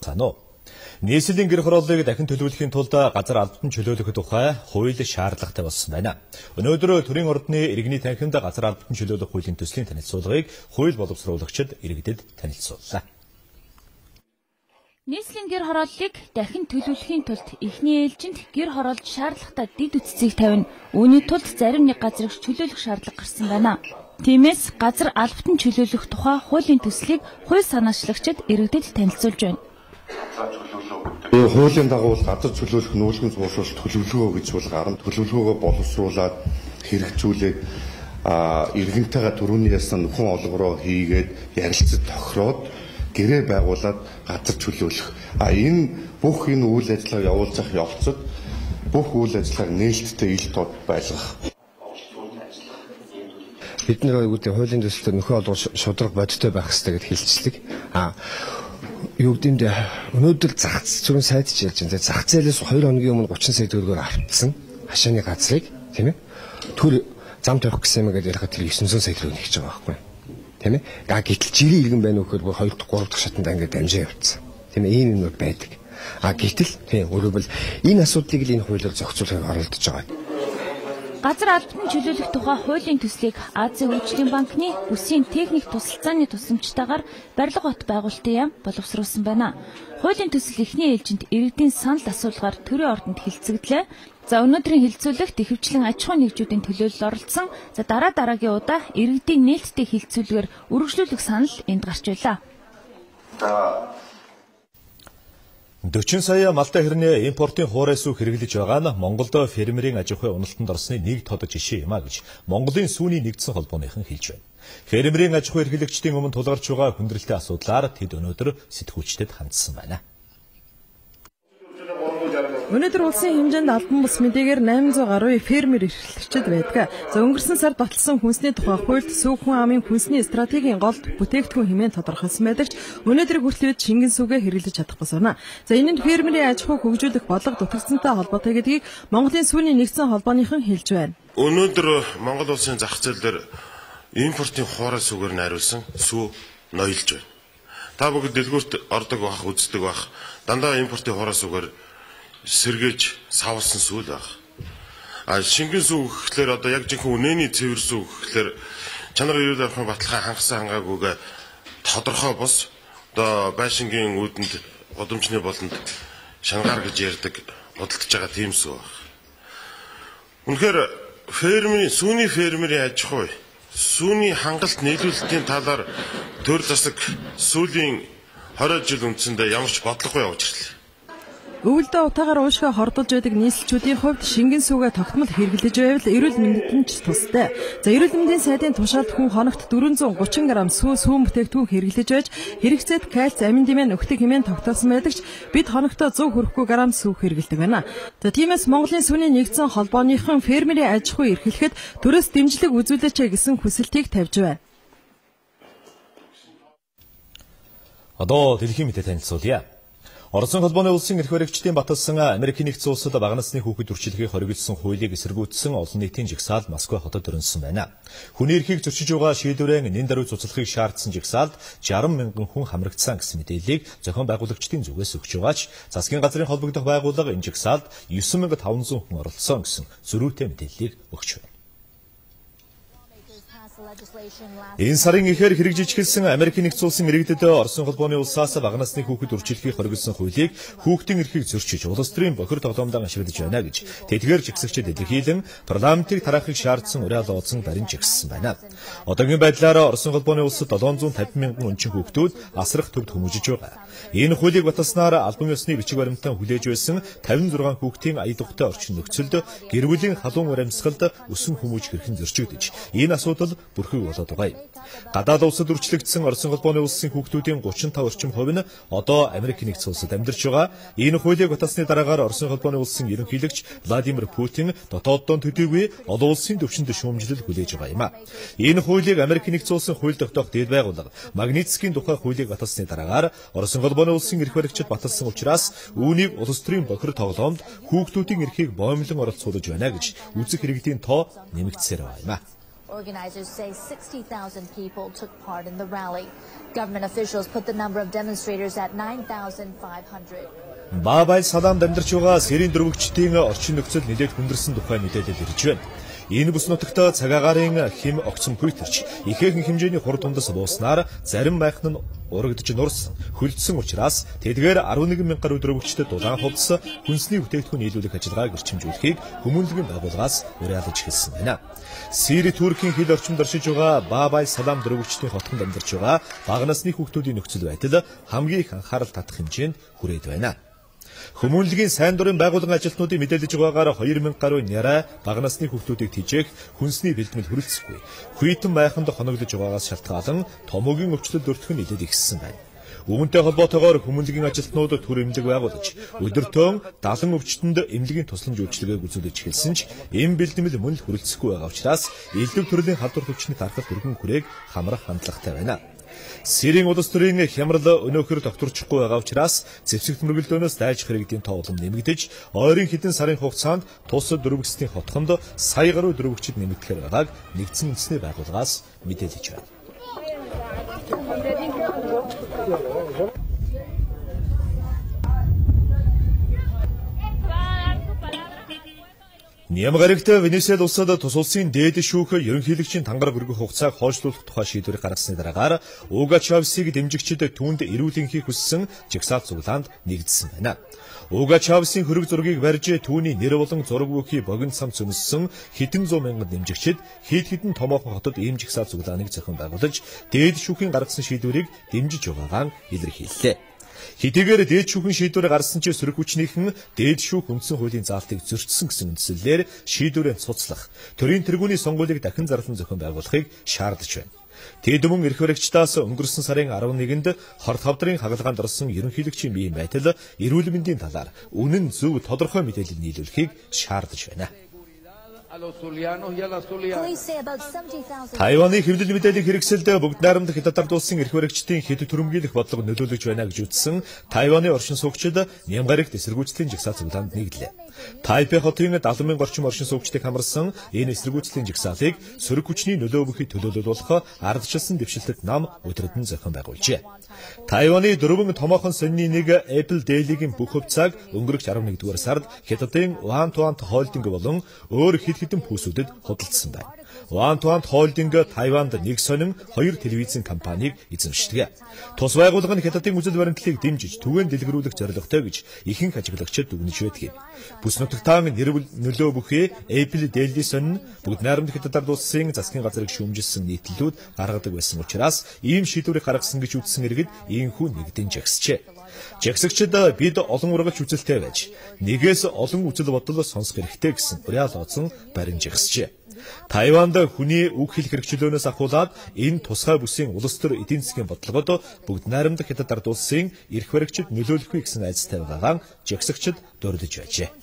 Цано. Нийслэлийн гэр хорооллыг дахин төлөвлөхийн тулд газар албатан чөлөөлөх тухай хууль шаардлагатай болсон байна. Өнөөдөр төрийн ордны иргэний танхимд газар албатан чөлөөлөх хуулийн төслийн танилцуулгыг хууль боловсруулагчид иргэдэд танилцууллаа. Нийслэлийн гэр хорооллыг дахин төлөвлөхийн тулд эхний ээлжинд гэр хороолж шаардлагатай дэд үтцийг тавина. Үүний тулд зарим нэг газрыг чөлөөлөх шаардлага гарсан байна. Тиймээс газар албатан чөлөөлөх тухай хуулийн төслийг хууль санаачлагчид иргэдэд танилцуулж байна. Хуулийн дагуу газар чөлөөлөх нүүлгэн зуршил төлөвлөгөө гэж бол гарна. Төлөвлөгөөгөө боловсруулад хэрэгжүүлээд иргэнтэйгээ түрүүний ясан нөхөн олгороо хийгээд ярилцаж тохироод гэрээ байгуулад газар чөлөөлөх. Энэ бүх энэ үйл ажиллагаа явуулах явцад бүх үйл ажиллагааг нээлттэй ил тод байлгах. Бид нэр үүдээ хуулийн төсөлтөд нөхөн олгор шударга бодиттой байх хэрэгтэй гэж хэлцдэг. Юу гэдэг нь өнөөдөр зах зүүн сайд ч ярьж байна. Зах зээлээс 2 хоногийн өмнө 30 сая төгрөгөөр автсан хашааны газрыг, тийм ээ. Төр зам тавих гэсэн юм гээд ярихад тэр 900 сая төгрөг нэгж байгаа байхгүй. Тийм ээ. Гэтэл жирийн иргэн байна уу гэхээр 2 дахь 3 дахь шатанд ингээд дамжаа явцсан. Тийм ээ, ийм юмнууд байдаг. Гэтэл тийм өөрөөр хэлбэл энэ асуудлыг л энэ хуулиар зохицуулахыг оролдож байгаа. Газар албатан чөлөөлөх тухай хуулийн төслийг Азийн хөгжлийн банкны бүсийн техник тусалцааны тусламжтайгаар Барилга бот байгуулалтын яам боловсруулсан байна. Хуулийн төсөл эхний ээлжинд иргэдийн санал асуулгаар төрийн ордонд хэлцэгдлээ. За өнөөдрийн хэлцүүлэгт ихэвчлэн аж ахуйн нэгжүүдийн төлөөлөл оролцсон. За дараа дараагийн удаа иргэдийн нээлттэй хэлцүүлгээр үргэлжлүүлэх санал энд гарч байлаа. 40 сая малтай хэрнээ импортын хуурай сүү хэрэглэж байгаа нь Монголд фермерийн аж ахуйн уналтанд орсны нэг тод жишээ юм а гэж Монголын сүүний нэгдсэн холбооныхан хэлж байна. Фермерийн аж ахуй эрхлэгчдийн өмнө тулгарч байгаа хүндрэлтэй асуудлаар тэд өнөөдөр сэтгүүлчдэд хандсан байна. Өнөөдөр улсын хэмжээнд албан бус мэдээгээр 800 гаруй фермер эрхлэгчид байдаг. За өнгөрсөн сард баталсан хүнсний тухай хуульд сүү хүн амын хүнсний стратегийн гол бүтээгдэхүүн хэмээн тодорхойлсон байдаг ч өнөөдрийг хүртэл бид шингэн сүгэ хэрэглэж чадахгүй сууна. За энэ нь фермерийн аж ахуйг хөгжүүлэх бодлого дутагдсантай холбоотой гэдгийг Монголын сүүний нэгдсэн холбооныхан хэлж байна. Өнөөдөр Монгол улсын зах зээл дээр импортын хуурай сүгээр найруулсан сүү ноёлж байна. Та бүгд дэлгүүрт ордог байх, үздэг байх. Дандаа импортын хуурай сүгээр сэргээж савлсан сүү л байх. Шингэн сүү гэхлээр одоо яг жинхэнэ үнэний цэвэр сүү гэхлээр чанар эрүүл ахуйн баталгаа хангасан хангаагүйгээ тодорхой бус одоо байшингийн үүдэнд гудамжны болонд шангаар гэж ярьдаг худалдаж байгаа тийм сүү байх. Үнэхээр фермерийн сүүний фермерийн аж ахуй сүүний хангалт нийлүүлэлтийн талаар төр засаг сүүлийн 20 жил үндсэндээ ямар ч бодлогогүй явж ирлээ. Өвөлдөө утаагаар уушгаа хордолж байдаг нийслэлчүүдийн хувьд шингэн сүгэ тогтмол хэрэглэж байвал эрүүл мэндэд нь ч тустай. За эрүүл мэндийн сайдын тушаалд хүн хоногт 430 г сүү сүүн бүтээгдэхүүн хэрэглэж байж хэрэгцээд кальц, амин дэмэн өгтөг хэмээн тогтоосон байдаг ч бид хоногтоо 100 хүрэхгүй грамм сүү хэрэглэдэг байна. За тиймээс Монголын сүүний нэгдсэн холбооныхон фермерийн аж ахуй эрхлэхэд төрөөс дэмжлэг үзүүлээч гэсэн хүсэлтийг тавьж байна. Одоо дэлхийн мэдээ танилцуулъя. Оросын холбооны улсын эрх баригчдын баталсан Америкийн нэгдсэн улсад бага насны хүүхэд үрчлэхийг хориглосон хуулийг эсэргүүцсэн олон нийтийн жагсаал Москва хотод өрнөсөн байна. Хүний эрхийг зөрчиж байгаа шийдвэрэн нэн даруй цуцлахыг шаардсан жагсаалд 60 мянган хүн хамрагдсан гэсэн мэдээллийг зохион байгуулагчдын зүгээс өгч байгаа ч засгийн газрын холбогдох байгууллага энэ жагсаалд 9500 хүн оролцсон гэсэн зөрүүтэй мэдээллийг өгч байна. Энэ сарын ихээр хэрэгжиж эхэлсэн Америкийн нэгдсэн улсын иргэдэд Оросын холбооны улсаас бага насны хүүхэд үрчлэхийг хориглосон хуулийг хүүхдийн эрхийг зөрчиж улс төрийн бохир тоглоомдоо ашиглаж байна гэж тэдгээр жагсагчид илэрхийлэн парламентыг тараахыг шаардсан уриал ооцон барин жагссан байна. Одоогийн байдлаар Оросын холбооны улсад 750 мянган өнчин хүүхдүүд асрах төвд хүмүүжиж байгаа. Энэ хуулийг баталснаар албан ёсны бичиг баримтаа хүлээж байсан 56 хүүхдийн аялагтай орчин нөхцөлд гэр бүлийн халуун урамсгалд өсөн хүмүүж хэрхэн зөрчигдөж энэ асуудал бүрхэг болоод байгаа юм. Гадаад улсад үрчлэгдсэн Оросын холбооны улсын хүүхдүүдийн 35 орчим хувь нь одоо Америк нэгдсэн улсад амьдарч байгаа. Энэ хуулийг баталсны дараагаар Оросын холбооны улсын ерөнхийлөгч Владимир Путин дотооддоо төдийгүй олон улсын түвшинд шүүмжлэл хүлээж байгаа юм а. Энэ хуулийг Америк нэгдсэн улсын хууль тогтоох дэд байгууллага Магнитскийн тухай хуулийг баталсны дараагаар Оросын холбооны улсын эрх баригчид баталсан учраас үүнийг улс төрийн бохир тоглоомд хүүхдүүдийн эрхийг боомлон оролцуулж байна гэж үзэх иргэдийн тоо нэмэгдсээр байгаа юм а. Organizers say 60,000 people took part in the rally. Government officials put the number of demonstrators at 9,500. Баб аль-Саламд амьдарч байгаа сэрийн дөрвөгчдийн орчин нөхцөл нэлээд хүндэрсэн тухай мэдээлэл ирж байна. Энэ бүс нутагт цаг агаарын хэм огцом хүйтэрч ихээхэн хэмжээний хур дундас бууснаар зарим майхан нь урагдж нурсан, хөлдсөн учраас тэдгээр 11 мянга гаруй дөрвөгчдөд дулаан хувцас, хүнсний бүтээгдэхүүн нийлүүлэх ажиллагааг эрчимжүүлэхийг хүмүүнлэгийн байгууллагаас уриалж эхэлсэн байна. Сири Туркийн хил орчимд оршиж байгаа Баб аль-Салам дөрвөгчдийн хотхонд амьдарч байгаа бага насны хүүхдүүдийн нөхцөл байдал хамгийн их анхаарал татах хэмжээнд хүрээд байна. Хүмүүнлэгийн сайн дурын байгууллагын ажилтнуудын мэдээлж байгаагаар 2000 гаруй нярай бага насны хүүхдүүдийг тэжээх хүнсний бэлтгэл хүрэлцэхгүй. Хүйтэн майханд хоноглож байгаагаас шалтгаалan томоогийн өвчлөл өртөх нь нэлээд ихссэн байна. Үүнтэй холбоотойгоор хүмүүнлэгийн ажилтнууд төр эмнэлэг байгуулж өдөртөө 70 өвчтөнд эмнэлгийн тусламж үйлчилгээг үзүүлж эхэлсэн ч эм бэлтгэл мөн л хүрэлцэхгүй байгаа учраас элдв төрлийн халдвар төвчний тархалт өргөн хүрээг хамрах хандлагатай байна. Сирийн улс төрийн хямрал өнөөхөр тогтворчихгүй байгаа учраас зэвсэгт мөргөлдөөнөөс дайжих иргэдийн тоо улам нэмэгдэж, ойрын хэдэн сарын хугацаанд тус дөрвөгчдийн хотхонд сая гаруй дөрвөгчд нэмэгдэхээр байгааг нэгдсэн үндэсний байгууллагаас мэдээлж байна. Нямгарагт Венесуэл улсад тус улсын дээд шүүх ерөнхийлөгчийн тангараг өргөх хугацааг хойшлуулах тухай шийдвэрийг гаргасны дараагаар Уго Чавесийг дэмжигчид түүнд эрүүл энхийг хүссэн жагсаалт цуглаанд нэгдсэн байна. Уго Чавесийн хөрөг зургийг барьж түүний нэр болон зураг бүхий богино сам цөмссөн хэдэн зуун мянган дэмжигчид хэд хэдэн томоохон хотод ийм жагсаалт цуглааныг зохион байгуулж дээд шүүхийн гаргасан шийдвэрийг дэмжиж байгаагаа илэрхийллээ. Хэдийгээр дээд шүүхийн шийдвэр гарсан ч сөрөг хүчнийхэн дээд шүүх үндсэн хуулийн заалтыг зөрчсөн гэсэн үндслээр шийдвэрээ цуцлах, төрийн тэргүүний сонгуулийг дахин зарлан зохион байгуулахыг шаардаж байна. Тэд мөн эрх баригчдаас өнгөрсөн сарын 11-нд 25 дарын хагалгаанд орсон ерөнхийлөгчийн биеийн байдал эрүүл мэндийн талаар үнэн зөв тодорхой мэдээлэл нийлүүлэхийг шаардаж байна. Тайваны хэвлэл мэдээллийн хэрэгсэлд бүгд найрамдах Хятад улсын эрх баригчдын хэд төрөмгийлэх бодлого нөлөөлөж байна гэж үзсэн Тайваны оршин суугчид Нямгарагт эсэргүүцлийн жагсаал цуглаанд нэгдлээ. Тайпе хотын 70 мянган орчим оршин суугчдыг хамарсан энэ эсэргүүцлийн жагсаалыг сөрөг хүчний нөлөө бүхий төлөөлөл болох ардчилсан дэвшилтэт нам өдрөд нь зохион байгуулжээ. Тайваны дөрвөн томоохон сонины нэг Apple Daily-гийн бүх хувьцааг өнгөрөх 11-р сард Хятадын One Tuan Holding болон өөр хэд хэдэн пүүсүүдэд худалдсан байна. One Tuan Holding Тайванд нэг сонин хоёр телевизийн компанийг эзэмшдэг. Тус байгууллага нь Хятадын үзэл баримтлалыг дэмжиж түгээн дэлгэрүүлэх зорилготой гэж ихэнх ажиглагчид дүгнэж байдаг юм. Бүс нутагтаан нэр нөлөө бүхий Apple Daily сонин бүгд найрамдах Хятадаар улсын засгийн газрыг шүүмжилсэн нийтлэлүүд гаргадаг байсан учраас ийм шийдвэрийг гаргасан гэж үзсэн иргэд ийхүү нэгдэн жагсжээ. Жагсагчид бид олон ургалч үзэлтэй байж нэгээс олон үзэл бодол сонсох хэрэгтэй гэсэн уриал оцон барин жагсжээ. Тайванд хүний үг хэлэх хэрэгчлөөнөөс ахуулаад энэ тусгай бүсийн улс төр эдийн засгийн бодлогод бүгд найрамдах Хятад ард улсын эрх баригчид нөлөөлөхгүй гэсэн айдастай байгаагаа жагсагчид дурдж байжээ.